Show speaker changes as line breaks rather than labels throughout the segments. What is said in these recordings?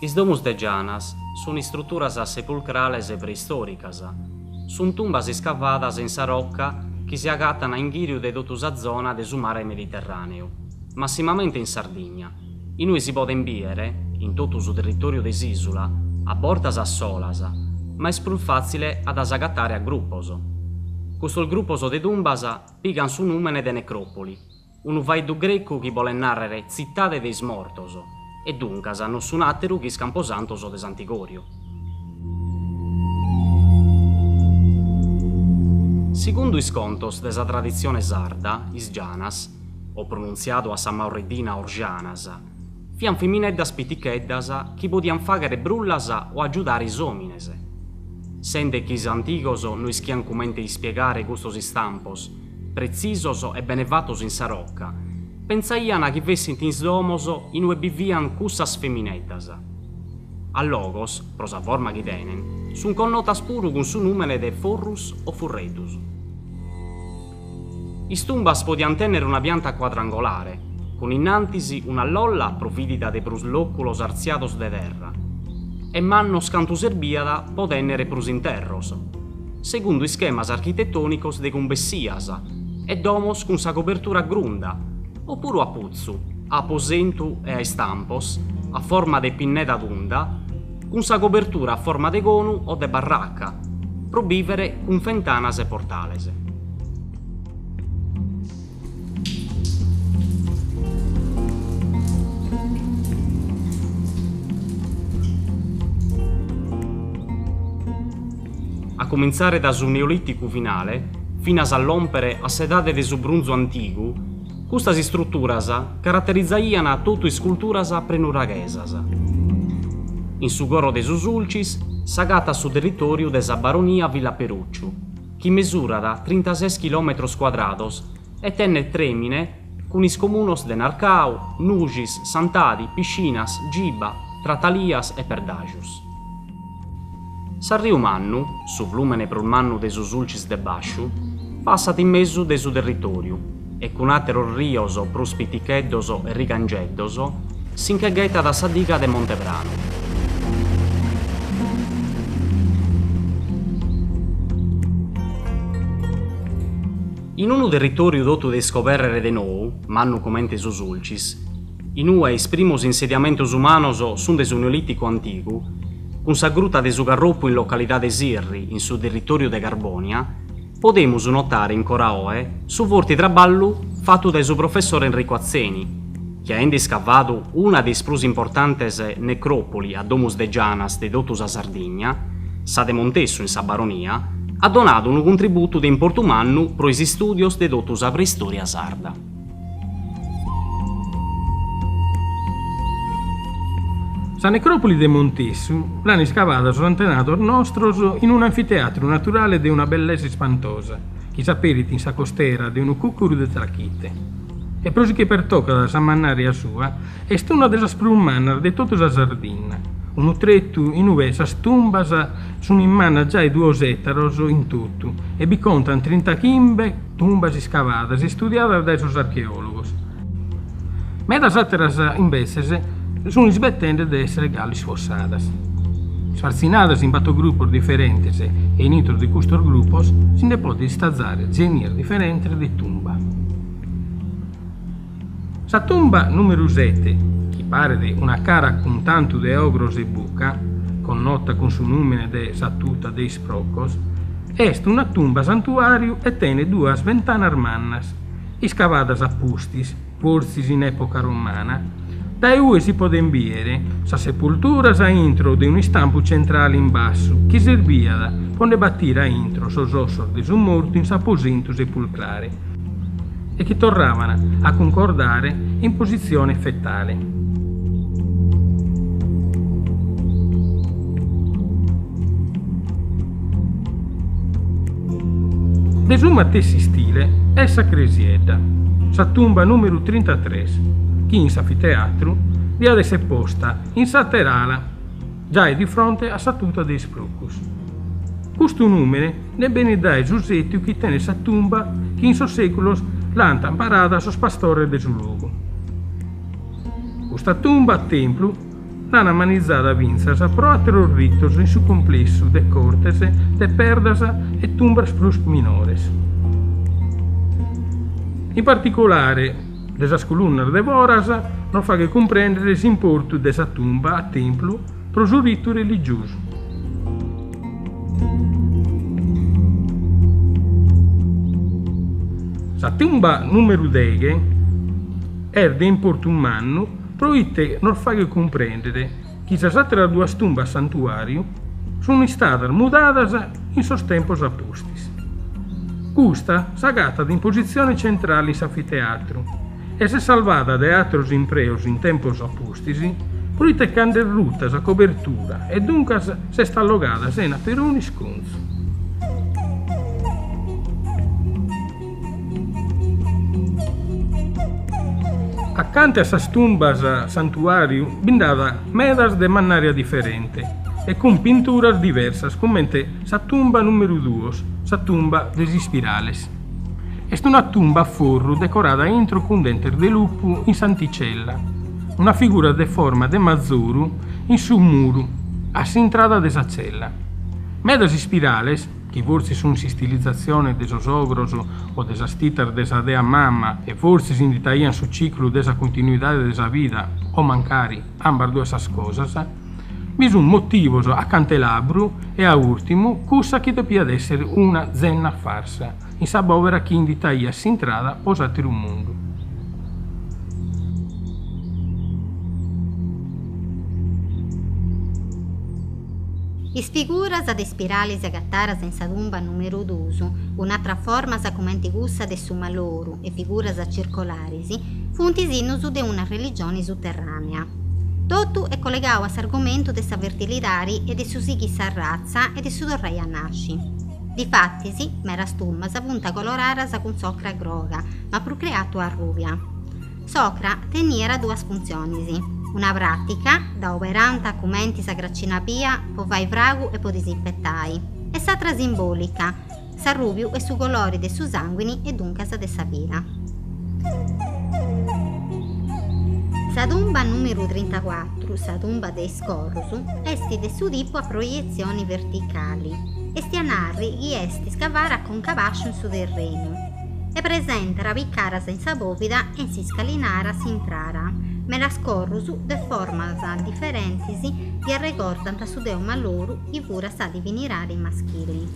Is domus de gianas sunt istruturas sepulcrales preistòricas. Sunt tumbas iscavadas in sa roca chi si agatant a inghìriu de totu sa zona de su mare Mediterràneu, massimamente in Sardigna, in ue si podent bìdere, in totu su territòriu de s'ìsula, a bortas a solas, ma est prus fàtzile a ddas agatare a grupos. Custos grupos de tumbas pigant su nùmene de necròpoli, unu faeddu grecu chi bolet nàrrere tzitade de is mortos e duncas non sunt àteru chi is camposantos de s'antigòriu. Segundu is contos de sa traditzione sarda, is gianas, o pronuntziadu a sa maurreddina orjanas, fiant femineddas piticheddas chi podiant fàghere brullas o agiudare is òmines. Sende chi is antigos no ischiant comente ispiegare custos istampos, pretzisos e bene fatos in sa roca, pentzaiant chi fessint is domos in ue biviant cussas femineddas. A logos, pro sa forma chi tenent, sunt connotas puru cun su nùmene de forrus o furreddus. Is tumbas podiant tènnere una pianta cuadrangolare, cun innantis una lolla providida de prus lòculos artziados de terra, e mannos cantu serbiat po tènnere prus interros, segundu ischemas architetònicos de cumbessias e domos cun sa cobertura a grunda, o puru a putzu, a aposentu e a istampos, a forma de pinneda tunda, cun sa cobertura a forma de conu o de barraca, pro bìvere cun fentanas e portales. A cumintzare da su Neolìticu finale, finas a lòmpere a s'edade de su Brunzu antigu, custas istruturas caraterizaiant totu is culturas prenuraghesas. In su coro de su Sulcis s'agatat su territòriu de sa Baronia Villaperùciu, chi mesurat trintases chilòmetros cuadrados e tenet trèmine cun is comunos de Narcau, Nuxis, Santadi, Piscinas, Giba, Tratalias e Perdaxus. S'Arriu Mannu, su flùmene prus mannu de su Sulcis de Bàsciu, passat in mesu de su territòriu e cun àteros rios prus piticheddos e rigangeddos si nche ghetat a sa diga de Monte Pranu. In unu territòriu totu de iscobèrrere de nou, mannu comente su Sulcis, in ue is primos insediamentos umanos sunt de su Neolìticu antigu, cun sa gruta de su Carropu in localidade Sirri, in su territòriu de Carbònia, podemus notare ancora oe su forti traballu fatu dae su professore Enrico Atzeni, chi aende iscavadu una de is prus importantes necròpoli a domus de gianas de totu sa Sardigna, sa de Montessu in sa Baronia, at donadu unu cuntributu de importu mannu pro is istùdios de totu sa preistòria sarda.
Sa necròpoli de Montessu l'an iscavada sos antenados nostros in un'anfiteatru naturale de una bellesa ispantosa chi s'aperit in sa costera de unu cùcuru de trachite. E pro su chi pertocat sa mannària sua, est una de sas prus mannas de totu sa Sardinna, unu tretu in ue sas tumbas sunt mannas giai duos ètaros in totu e bi contant trintachimbe tumbas iscavadas e istudiadas dae sos archeòlogos. Medas àteras, imbetzes, sunt isbetende de èssere galu isfossadas. Ispartzinadas in bator grupos diferentes e in intro de custos grupos si nde podet istazare genias diferentes de tumba. Sa tumba nùmeru sete, chi paret una cara cun tantu de ogros e buca, connota cun su nùmene de sa tuta de is procos, est una tumba santuàriu e tenet duas ventanas mannas, iscavadas a pustis, fortzis in època romana, dae ue si podent bìdere sas sepulturas a intro de un'istampu tzentrale in bassu chi serbiat pro nde batire a intro sos ossos de su mortu in s'aposentu sepulcrale e chi torraban a cuncordare in positzione fetale. De su matessi istile est sa cresiedda, sa tumba nùmeru trintatres, chi in s'anfiteatru diat èssere posta in s'àtera ala, giai di fronte a sa tuta de is Procus. Custu nùmene nde benit dae su sètiu chi tenet sa tumba chi in sos sèculos l'ant amparada sos pastores de su logu. Custa tumba a templu. L'an ammanitzada fintzas pro àteros ritos in su complessu de cortes de perdas e tumbas prus minores. In particulare de sas colunnas de foras nos faghet cumprèndere s'importu de sa tumba a templu pro su ritu religiosu. Sa tumba nùmeru deghe est de importu mannu pro ite nos faghet cumprèndere chi sas àteras duas tumbas santuàriu sunt istadas mudadas in sos tempos a pustis. Custa s'agatat in positzione centrale in s'anfiteatru e s'est salvada de àteros impreos in tempos a pustis pro ite ca nd'est ruta sa cobertura e duncas s'est allogada sena perunu iscontzu. Acante a sas tumbas santuàriu bi nd'at medas de mannària diferente e cun pinturas diversas comente sa tumba nùmeru duos, sa tumba de is ispirales. Est una tumba a forru decorada intro cun dentes de lupu in s'anticella, una figura de forma de mazoru in su muru a s'intrada de sa cella. Medas ispirales, chi fortzis sunt s'istilizatzione de sos ogros o de sas titas de sa dea mama e fortzis inditaiant su ciclu de sa continuidade de sa vida o mancari ambas duas sas cosas, bi sunt motivos a cantelabru e a ùrtimu cussa chi depiat èssere una zenna farsa in sa bòvera chi inditaiat s'intrada po s'àteru mundu.
Is figuras de ispiralis agataras in sa tumba numeru dus, cun atras formas cumenti cussa de su maloru e figuras circolaris, funt sinnus de una religioni suterranea. Totu est collegau a s'argumentu de sa fertilidadi e de su sighì s'arratza e de su torrai a nasci. Difatis, meras tumbas funt coloraras cun s'ocra groga, ma prus che atu arrubia. S'ocra teniat duas funtzionis, una pràtica, dda oberànt cumenti sa cracina bia po fai fragu e po disinfetai, e s'atra simbòlica, s'arrùbiu est su colori de su sànguini e duncas de sa vida. Sa tumba nùmeru trintacuatru, sa tumba de is corrus, est de su tipu a proietzioni verticali, est a narri chi est scavara a conca bàsciu in su terrenu. E presentat picaras in sa bòvida e in s'iscalinara a s'intrara, medas corrus de formas diferentis chi arregordant su deu Maloru chi furat sa divinidadi maschili.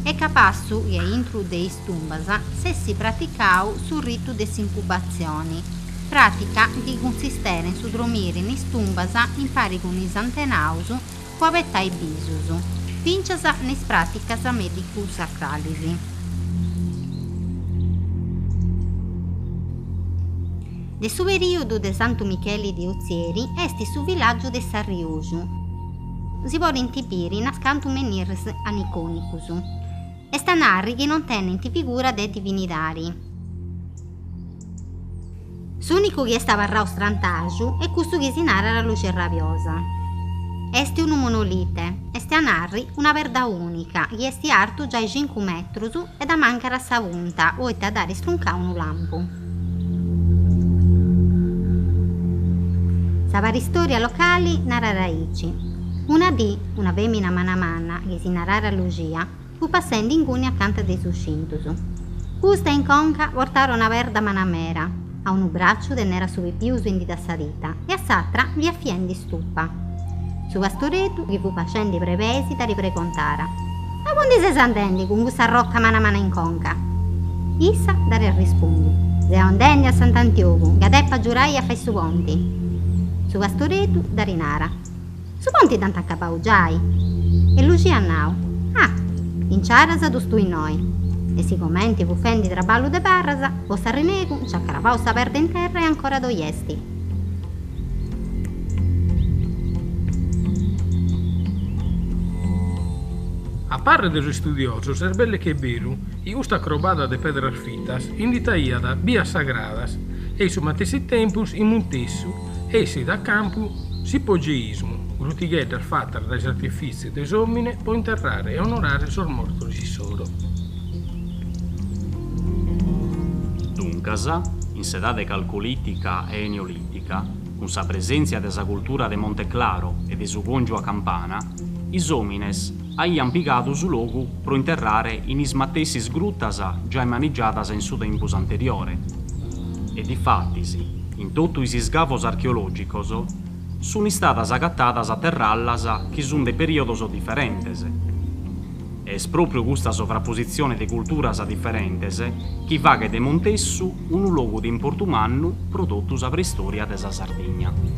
Est capassu chi a intru de is tumbas s'essit praticau su ritu de s'incubatzioni, pràtica chi cunsistera in su dromiri in is tumbas impari cun is antenaus po abetai bisus, fincias in is pràticas mèdicu-sacralis. De su perìodu de Santu Micheli de Ozieri est su villàgiu de S'Arrioxu. Si podint biri unas cantu menhirs anicònicus, est a narri chi non tenint figura de divinidadi. S'ùnicu chi est abarrau strantaxu est cussu chi si narat Luxia Arrabiosa. Est unu monolite, est a narri una perda ùnica chi est artu giai cincu metrus e dd'amancat sa punta poita dd'at struncau unu lampu. Sa paristòria locali narat aici, una dì una fèmina manna manna chi si narat Luxia Fut passendi inguni acanta de is Uscintus. Custa in conca portara una perda manna mera, a unu bràciu tennera su pipiu suendi a sa tita e a s'atra fiat fiendi stupa. Su pastoreddu, chi fut pascendi brebeis, dd'at pregontara, Aundi ses andendi cun cussa arroca manna manna in conca? Issa dd'at arrespundiu, Seu andendi a Sant'Antiogu, ca depu agiurai a fai su ponti. Su pastoreddu dd'at nara, Su ponti dd'ant acabau giai. E Luxia at nau, Ah! Inciaras ddu stu innoi. E sigomenti fut fendi traballu de barras, po s'arrenegu nci at cravau sa perda in terra e ancora ddoi est.
A parre de sos istudiosos est belle che beru chi custa crobada de pedras fitas inditaiat bias sagradas e in su matessi tempus in Muntessu essit a campu s'ipogeismu, grutigheddas fatas dae s'artifìtziu de s'òmine pro interrare e onorare sos mortos issoro.
Duncas, in s'edade calcolìtica e eneolìtica, cun sa presèntzia de sa cultura de Monte Claro e de su Còngiu a Campana, is òmines aiant pigadu su logu pro interrare in is matessis grutas giai manigiadas in su tempus anteriore. E difatis, in totu is isgavos archeològicos, sunt istadas agatadas terrallas chi sunt de perìodos diferentes. E est pròpriu custa sovrapositzione de culturas diferentes chi faghet de Montessu unu logu de importu mannu pro totu sa preistòria de sa Sardigna.